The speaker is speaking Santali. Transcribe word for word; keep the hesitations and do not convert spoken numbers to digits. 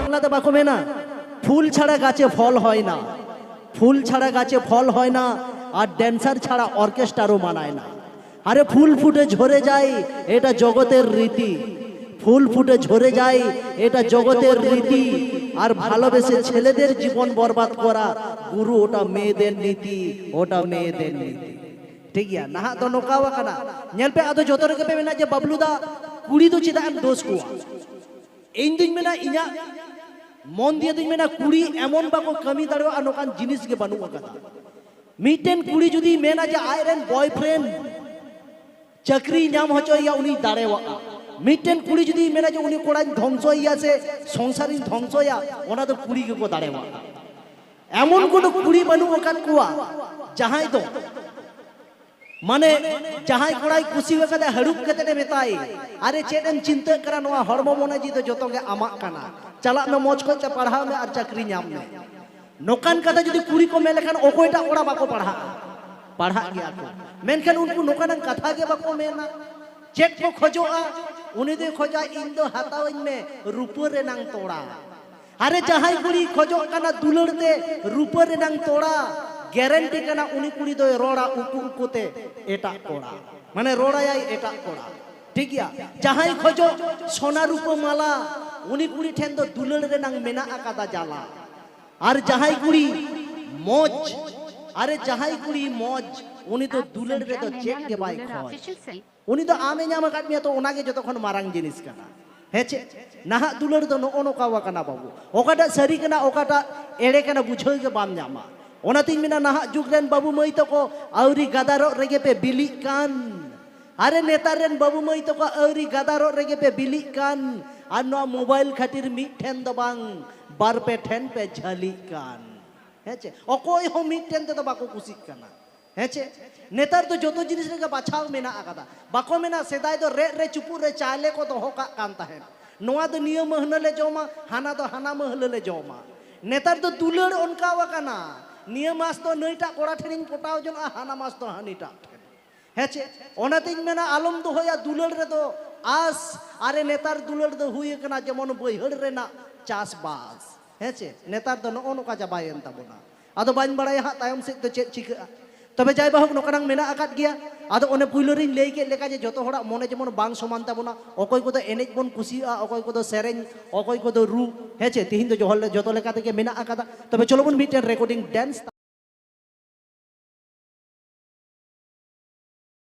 বাংলাতে বাকো মেনা, ফুল ছাড়া গাছে ফল হয় না, ফুল ছাড়া গাছে ফল হয় না, আর ড্যান্সার ছাড়া অর্কেস্ট্রারও মানায় না। আরে ফুল ফুটে ঝরে যায়, এটা জগতের রীতি। ফুল ফুটে ঝরে যায়, এটা জগতের রীতি। আর ভালোবেসে ছেলেদের জীবন বরবাদ করা, গুরু, ওটা মেয়েদের নীতি, ওটা মেয়েদের নীতি᱾ ᱴᱷᱤᱠ ᱜᱮᱭᱟ, ᱱᱟᱦᱟᱜ ᱫᱚ ᱱᱚᱝᱠᱟ ᱟᱠᱟᱱᱟ᱾ ᱧᱮᱞ ᱯᱮ, ᱟᱫᱚ ᱡᱚᱛᱚ ᱨᱮᱜᱮ ᱯᱮ ᱢᱮᱱᱟ ᱡᱮ, "ᱵᱟᱵᱞᱩ ᱫᱟ, ᱠᱩᱲᱤ ᱫᱚ ᱪᱮᱫᱟᱜ ᱮᱢ ᱫᱳᱥ ᱠᱚᱣᱟ?" ᱤᱧ ᱫᱩᱧ ᱢᱮᱱᱟ, ᱤᱧᱟᱹᱜ ᱢᱚᱱ ᱫᱤᱭᱮ ᱫᱩᱧ ᱢᱮᱱᱟ, ᱠᱩᱲᱤ ᱮᱢᱚᱱ ᱵᱟᱠᱚ ᱠᱟᱹᱢᱤ ᱫᱟᱲᱮᱭᱟᱜᱼᱟ, ᱱᱚᱝᱠᱟᱱ ᱡᱤᱱᱤᱥ ᱜᱮ ᱵᱟᱹᱱᱩᱜ ᱟᱠᱟᱫᱟ᱾ ᱢᱤᱫᱴᱮᱱ ᱠᱩᱲᱤ ᱡᱩᱫᱤ ᱢᱮᱱᱟ ᱡᱮ ᱟᱡᱨᱮᱱ ᱵᱚᱭᱯᱷᱨᱮᱱᱰ ᱪᱟᱹᱠᱨᱤ ᱧᱟᱢ ᱦᱚᱪᱚᱭᱮᱭᱟ, ᱩᱱᱤ ᱫᱟᱲᱮᱭᱟᱜᱼᱟ᱾ ᱢᱤᱫᱴᱮᱱ ᱠᱩᱲᱤ ᱡᱩᱫᱤ ᱢᱮᱱᱟ ᱡᱮ ᱩᱱᱤ ᱠᱚᱲᱟᱧ ᱫᱷᱚᱝᱥᱚᱭᱮᱭᱟ ᱥᱮ ᱥᱚᱝᱥᱟᱨᱤᱧ ᱫᱷᱚᱝᱥᱚᱭᱟ, ᱚᱱᱟ ᱫᱚ ᱠᱩᱲᱤ ᱜᱮᱠᱚ ᱫᱟᱲᱮᱭᱟᱜᱼᱟ᱾ ᱮᱢᱚᱱ ᱠᱳᱱᱳ ᱠᱩᱲᱤ ᱵᱟᱹᱱᱩᱜ ᱟᱠᱟᱫ ᱠᱚᱣᱟ ᱡᱟᱦᱟᱸᱭ ᱫᱚ, ᱢᱟᱱᱮ, ᱡᱟᱦᱟᱸᱭ ᱠᱚᱲᱟᱭ ᱠᱩᱥᱤ ᱟᱠᱟᱫᱟ, ᱦᱟᱹᱲᱩᱵ ᱠᱟᱛᱮᱫ ᱮ ᱢᱮᱛᱟᱭ, "ᱟᱨᱮ, ᱪᱮᱫ ᱮᱢ ᱪᱤᱱᱛᱟᱹᱜ ᱠᱟᱱᱟ? ᱱᱚᱣᱟ ᱦᱚᱲᱢᱚ ᱢᱚᱱᱮ ᱡᱤᱣᱤ ᱫᱚ ᱡᱚᱛᱚ ᱜᱮ ᱟᱢᱟᱜ ᱠᱟᱱᱟ, ᱪᱟᱞᱟᱜ ᱢᱮ, ᱢᱚᱡᱽ ᱠᱚᱡ ᱛᱮ ᱯᱟᱲᱦᱟᱣ ᱢᱮ ᱟᱨ ᱪᱟᱹᱠᱨᱤ ᱧᱟᱢ ᱢᱮ᱾" ᱱᱚᱝᱠᱟᱱ ᱠᱟᱛᱷᱟ ᱡᱩᱫᱤ ᱠᱩᱲᱤ ᱠᱚ ᱢᱮᱱ ᱞᱮᱠᱷᱟᱱ, ᱚᱠᱚᱭᱴᱟᱜ ᱠᱚᱲᱟ ᱵᱟᱠᱚ ᱯᱟᱲᱦᱟᱜᱼᱟ? ᱯᱟᱲᱦᱟᱜ ᱜᱮᱭᱟ ᱠᱚ᱾ ᱢᱮᱱᱠᱷᱟᱱ ᱩᱱᱠᱩ ᱱᱚᱝᱠᱟᱱᱟᱜ ᱠᱟᱛᱷᱟ ᱜᱮ ᱵᱟᱠᱚ ᱢᱮᱱᱟ᱾ ᱪᱮᱫ ᱠᱚ ᱠᱷᱚᱡᱚᱜᱼᱟ? ᱩᱱᱤ ᱫᱚᱭ ᱠᱷᱚᱡᱚᱜᱼᱟ, "ᱤᱧ ᱫᱚ ᱦᱟᱛᱟᱣᱟᱹᱧ ᱢᱮ ᱨᱩᱯᱟᱹ ᱨᱮᱱᱟᱝ ᱛᱚᱲᱟ᱾" ᱟᱨᱮ, ᱡᱟᱦᱟᱸᱭ ᱠᱩᱲᱤ ᱠᱷᱚᱡᱚᱜ ᱠᱟᱱᱟ ᱫᱩᱞᱟᱹᱲ ᱛᱮ ᱨᱩᱯᱟᱹ ᱨᱮᱱᱟᱝ ᱛᱚᱲᱟ, ᱜᱮᱨᱮᱱᱴᱤ ᱠᱟᱱᱟ, ᱩᱱᱤ ᱠᱩᱲᱤ ᱫᱚᱭ ᱨᱚᱲᱟ ᱩᱠᱩ ᱩᱠᱩ ᱛᱮ ᱮᱴᱟᱜ ᱠᱚᱲᱟ, ᱢᱟᱱᱮ, ᱨᱚᱲᱟᱭᱟᱭ ᱮᱴᱟᱜ ᱠᱚᱲᱟ᱾ ᱴᱷᱤᱠ ᱜᱮᱭᱟ, ᱡᱟᱦᱟᱸᱭ ᱠᱷᱚᱡᱚᱜ ᱥᱚᱱᱟ ᱨᱩᱯᱟᱹ ᱢᱟᱞᱟ, ᱩᱱᱤ ᱠᱩᱲᱤ ᱴᱷᱮᱱ ᱫᱚ ᱫᱩᱞᱟᱹᱲ ᱨᱮᱱᱟᱝ ᱢᱮᱱᱟᱜ ᱟᱠᱟᱫᱟ ᱡᱟᱞᱟ᱾ ᱟᱨ ᱡᱟᱦᱟᱸᱭ ᱠᱩᱲᱤ ᱢᱚᱡᱽ, ᱟᱨᱮ, ᱡᱟᱦᱟᱸᱭ ᱠᱩᱲᱤ ᱢᱚᱡᱽ, ᱩᱱᱤ ᱫᱚ ᱫᱩᱞᱟᱹᱲ ᱨᱮᱫᱚ ᱪᱮᱫ ᱜᱮ ᱵᱟᱭ ᱠᱷᱚᱡᱽ᱾ ᱩᱱᱤ ᱫᱚ ᱟᱢᱮ ᱧᱟᱢ ᱟᱠᱟᱫ ᱢᱮᱭᱟ, ᱛᱚ ᱚᱱᱟᱜᱮ ᱡᱚᱛᱚ ᱠᱷᱚᱱ ᱢᱟᱨᱟᱝ ᱡᱤᱱᱤᱥ ᱠᱟᱱᱟ᱾ ᱦᱮᱸ ᱪᱮ? ᱱᱟᱦᱟᱜ ᱫᱩᱞᱟᱹᱲ ᱫᱚ ᱱᱚᱜᱼᱚ ᱱᱚᱝᱠᱟ ᱟᱠᱟᱱᱟ ᱵᱟᱹᱵᱩ, ᱚᱠᱟᱴᱟᱜ ᱥᱟᱹᱨᱤ ᱠᱟᱱᱟ, ᱚᱠᱟᱴᱟᱜ ᱮᱲᱮ ᱠᱟᱱᱟ, ᱵᱩᱡᱷᱟᱹᱣ ᱜᱮ ᱵᱟᱢ ᱧᱟᱢᱟ᱾ ᱚᱱᱟᱛᱤᱧ ᱢᱮᱱᱟ, ᱱᱟᱦᱟᱜ ᱡᱩᱜᱽ ᱨᱮᱱ ᱵᱟᱹᱵᱩ ᱢᱟᱹᱭ ᱛᱟᱠᱚ ᱟᱹᱣᱨᱤ ᱜᱟᱫᱟᱨᱚᱜ ᱨᱮᱜᱮ ᱯᱮ ᱵᱤᱞᱤᱜ ᱠᱟᱱ᱾ ᱟᱨᱮ, ᱱᱮᱛᱟᱨ ᱨᱮᱱ ᱵᱟᱹᱵᱩ ᱢᱟᱹᱭ ᱛᱟᱠᱚ ᱟᱹᱣᱨᱤ ᱜᱟᱫᱟᱨᱚᱜ ᱨᱮᱜᱮ ᱯᱮ ᱵᱤᱞᱤᱜ ᱠᱟᱱ᱾ ᱟᱨ ᱱᱚᱣᱟ ᱢᱳᱵᱟᱭᱤᱞ ᱠᱷᱟᱹᱛᱤᱨ ᱢᱤᱫᱴᱷᱮᱱ ᱫᱚ ᱵᱟᱝ, ᱵᱟᱨ ᱯᱮ ᱴᱷᱮᱱ ᱯᱮ ᱡᱷᱟᱹᱞᱤᱜ ᱠᱟᱱ᱾ ᱦᱮᱸ ᱪᱮ? ᱚᱠᱚᱭ ᱦᱚᱸ ᱢᱤᱫᱴᱷᱮᱱ ᱛᱮᱫᱚ ᱵᱟᱠᱚ ᱠᱩᱥᱤᱜ ᱠᱟᱱᱟ᱾ ᱦᱮᱸ ᱪᱮ? ᱱᱮᱛᱟᱨ ᱫᱚ ᱡᱚᱛᱚ ᱡᱤᱱᱤᱥ ᱨᱮᱜᱮ ᱵᱟᱪᱷᱟᱣ ᱢᱮᱱᱟᱜ ᱟᱠᱟᱫᱟ᱾ ᱵᱟᱠᱚ ᱢᱮᱱᱟ, ᱥᱮᱫᱟᱭ ᱫᱚ ᱨᱮᱫ ᱨᱮ ᱪᱩᱯᱩᱫ ᱨᱮ ᱪᱟᱣᱞᱮ ᱠᱚ ᱫᱚᱦᱚ ᱠᱟᱜ ᱠᱟᱱ ᱛᱟᱦᱮᱸᱫ, ᱱᱚᱣᱟ ᱫᱚ ᱱᱤᱭᱟᱹ ᱢᱟᱹᱦᱱᱟᱹ ᱞᱮ ᱡᱚᱢᱟ, ᱦᱟᱱᱟ ᱫᱚ ᱦᱟᱱᱟ ᱢᱟᱹᱦᱱᱟᱹ ᱞᱮ ᱡᱚᱢᱟ᱾ ᱱᱮᱛᱟᱨ ᱫᱚ ᱫᱩᱞᱟᱹᱲ ᱚᱱᱠᱟᱣ ᱟᱠᱟᱱᱟ, ᱱᱤᱭᱟᱹ ᱢᱟᱥ ᱫᱚ ᱱᱟᱹᱭᱴᱟᱜ ᱠᱚᱲᱟ ᱴᱷᱮᱱᱤᱧ ᱯᱚᱴᱟᱣ ᱡᱚᱱᱚᱜᱼᱟ, ᱦᱟᱱᱟ ᱢᱟᱥ ᱫᱚ ᱦᱟᱹᱱᱤᱴᱟᱜ ᱴᱷᱮᱱ᱾ ᱦᱮᱸ ᱪᱮ? ᱚᱱᱟᱛᱤᱧ ᱢᱮᱱᱟ, ᱟᱞᱚᱢ ᱫᱚᱦᱚᱭᱟ ᱫᱩᱞᱟᱹᱲ ᱨᱮᱫᱚ ᱟᱥ᱾ ᱟᱨᱮ, ᱱᱮᱛᱟᱨ ᱫᱩᱞᱟᱹᱲ ᱫᱚ ᱦᱩᱭ ᱟᱠᱟᱱᱟ ᱡᱮᱢᱚᱱ ᱵᱟᱹᱭᱦᱟᱹᱲ ᱨᱮᱱᱟᱜ ᱪᱟᱥᱵᱟᱥ᱾ ᱦᱮᱸ ᱪᱮ? ᱱᱮᱛᱟᱨ ᱫᱚ ᱱᱚᱜᱼᱚ ᱱᱚᱝᱠᱟ ᱪᱟᱵᱟᱭᱮᱱ ᱛᱟᱵᱚᱱᱟ᱾ ᱟᱫᱚ ᱵᱟᱹᱧ ᱵᱟᱲᱟᱭᱟ ᱦᱟᱸᱜ ᱛᱟᱭᱚᱢ ᱥᱮᱫ ᱫᱚ ᱪᱮᱫ ᱪᱤᱠᱟᱹᱜᱼᱟ᱾ ᱛᱚᱵᱮ ᱡᱟᱭ ᱵᱟᱦᱳᱠ, ᱱᱚᱝᱠᱟᱱᱟᱝ ᱢᱮᱱᱟᱜ ᱟᱠᱟᱫ ᱜᱮᱭᱟ᱾ ᱟᱫᱚ ᱚᱱᱮ ᱯᱩᱭᱞᱩ ᱨᱤᱧ ᱞᱟᱹᱭ ᱠᱮᱫ ᱞᱮᱠᱟ ᱡᱮ ᱡᱚᱛᱚ ᱦᱚᱲᱟᱜ ᱢᱚᱱᱮ ᱡᱮᱢᱚᱱ ᱵᱟᱝ ᱥᱚᱢᱟᱱ ᱛᱟᱵᱚᱱᱟ, ᱚᱠᱚᱭ ᱠᱚᱫᱚ ᱮᱱᱮᱡ ᱵᱚᱱ ᱠᱩᱥᱤᱭᱟᱜᱼᱟ, ᱚᱠᱚᱭ ᱠᱚᱫᱚ ᱥᱮᱨᱮᱧ, ᱚᱠᱚᱭ ᱠᱚᱫᱚ ᱨᱩ, ᱦᱮᱸ ᱪᱮ? ᱛᱤᱦᱤᱧ ᱫᱚ ᱡᱚᱦᱚ-, ᱡᱚᱛᱚ ᱞᱮᱠᱟ ᱛᱮᱜᱮ ᱢᱮᱱᱟᱜ ᱟᱠᱟᱫᱟ᱾ ᱛᱚᱵᱮ ᱪᱚᱞᱚ ᱵᱚᱱ ᱢᱤᱫᱴᱮᱱ recording dance